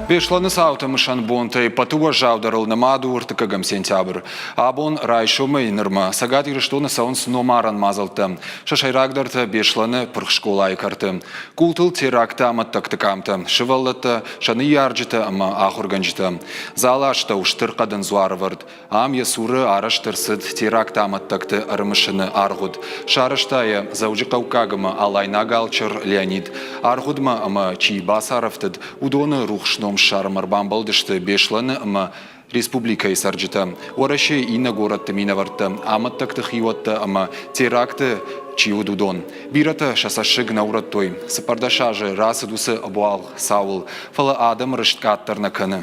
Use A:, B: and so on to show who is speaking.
A: Беслӕны цауты мысӕн бонтӕй пӕты уӕззаудӕрыл нымад у ӕртыккӕгӕм сентябрь. Абон райсомӕй нырмӕ Цӕгат Ирыстоны цӕуынц номарӕн мадзӕлттӕ. Сӕ сӕйрагдӕртӕ Беслӕны пырх скъолайы кӕрты. Къултыл теракты амӕттӕгты къамтӕ, сывӕллӕттӕ, сӕ ныййарджытӕ ӕмӕ ахуыргӕнджытӕ. Залы астӕу стыр хъӕдын дзуарӕвӕрд. Ам йӕ цуры арӕзт ӕрцыд теракты амӕттӕгты ӕрымысыны аргъуыд. Сарӕзта йӕ Дзӕуджыхъӕуккаг ӕмӕ алайнаг алчыр Леонид. Аргъуыдмӕ ӕмӕ чи бацарӕфтыд, уыдоны рухс ном ссарынмӕ ӕрбамбӕлдысты Беслӕны ӕмӕ республикӕйы цӕрджытӕ, Уӕрӕсейы иннӕ горӕтты минӕвӕрттӕ, амӕттӕгты хиуӕттӕ ӕмӕ теракты чи уыд, уыдон. Бирӕтӕ сӕ цӕссыг нӕ урӕдтой. 14 азы рацыд уыцы ӕбуалгъ цауыл, фӕлӕ адӕмы рыст къаддӕр нӕ кӕны.